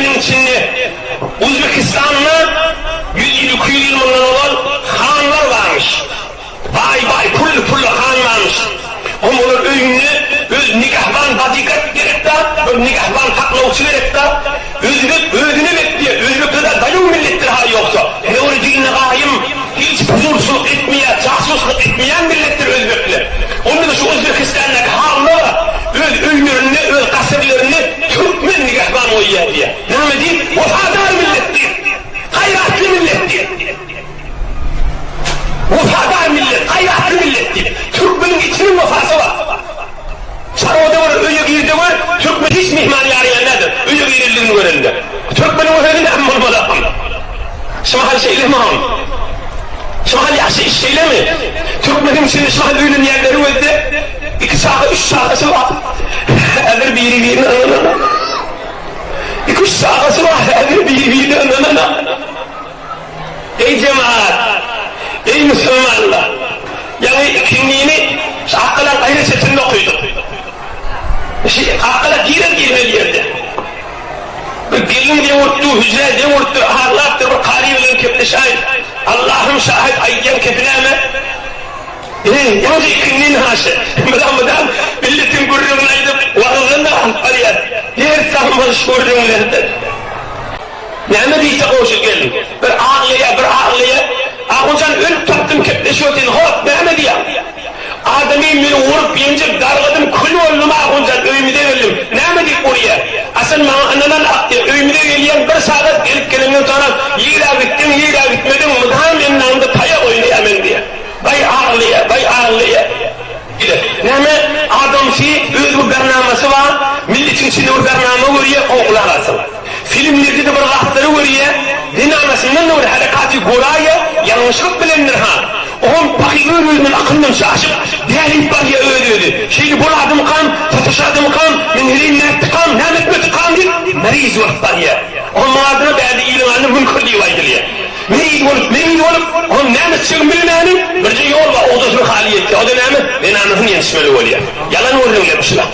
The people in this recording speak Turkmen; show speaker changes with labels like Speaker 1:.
Speaker 1: Türkmeniň içinde Uzbekistanda ýüz ýyl, 200 ýyl mundan ozal hanlar barmyş. Baý-baý, pully-pully han barmyş. Oňa olar öýünde öz nigahban bodyguard gerek-da, bir nigahban saklawçy gerek-da. Özbek özüne bek diýýär. Özbekler-ä daýaw milletdir-ha ýogsa. Nöwri dinine gaýym, hiç puzulçylyk etmeýär, jasuslyk etmeýän milletdir özbekler. Onda-da şu Uzbekistandaky hanlar-a öz öýlerinde, öz kasyrlarynda türkmen nigahban goýýar diýýär. Näme diýip? Wepadar millet diýip. Gaýratly millet diýip. Wepadar millet, gaýratly millet diýip. Türkmeniň içiniň wepasy bar. Çarwada gör, öýe girde gör, türkmen hiç myhman ýaraýan däldir, öýe girenligini görende. Türkmeniň özi näme bolmaly ahym? Şu mahal şeýlemi ahym? Şu mahal ýaşaýyş şeýlemi? Türkmeniň içinde şu mahal öýlenýänleri gözde iki çaga, üç çagasy bar. Häzir biri-birine ynananok. Iki-üç çagasy bar, häzir biri-birine ynananok. Eý jemagat! Eý musulmanlar! Ýaňy ikindini şu Akgalaň gaýra çetinde okydyk. Şu Akgala girer girmez ýerde. Bir gelin deň urupdy, hüjrä deň urupdyr, aglapdyr, bir kary bilen kepleşäýip, Allahym şahyt aýdýan kepi näme? Eý, ýaňy ikindini haşy. Mydam-mydam milletiň gürrüňini aýdyp, wagyzdan-da alyp barýar. Ders almaly şu gürrüňlerden. Näme diýse Gowşut gelin. Bir aglaýa, bir aglaýa. Ahunjan ölüp tapdym kepleşip otyryn, hop, näme diýýäň? Adamym meni urup, ýenjip, dargadym, kül boldum Ahunjan, öýümize geldim. Näme diýip urýa? A sen maňa ynanan ak diýip, öýümize gelýäň, bir sagat gelip gelenden soňram nirä gitdiň, nirä gitmediň, mydam ennaňda taýak oýnaýa men diýýä. Baý aglaýa, baý aglaýa. Näme, adamsy öz bir bernamasy bar, milletiň içinde bir bernama görýä, oňa gulak asyn. Filmlerde-de bir zatlary görýä, zenanasyndan-da bir herekaty göräýýä, ýalňyşlyk bilendir-ha. Oňam pahyr öz-özünden akylyndan çaşyp, dälip barýa öz-özi. Şeýle boladymykam, sataşadymykam, men heleý nätdikam, näme etmedikam diýip, meriz bolup barýa. Onuň adyna bärde iliň alnynda müňkür diýip aýdylýa. Meriz bolup, meriz bolup, onuň näme etjegini bilmäni, birje ýol bar, ogdasynyň haly ýetýär. O-da näme? Zenanasyny ýençmeli bolýar. Ýalan gürrüňler bu şular.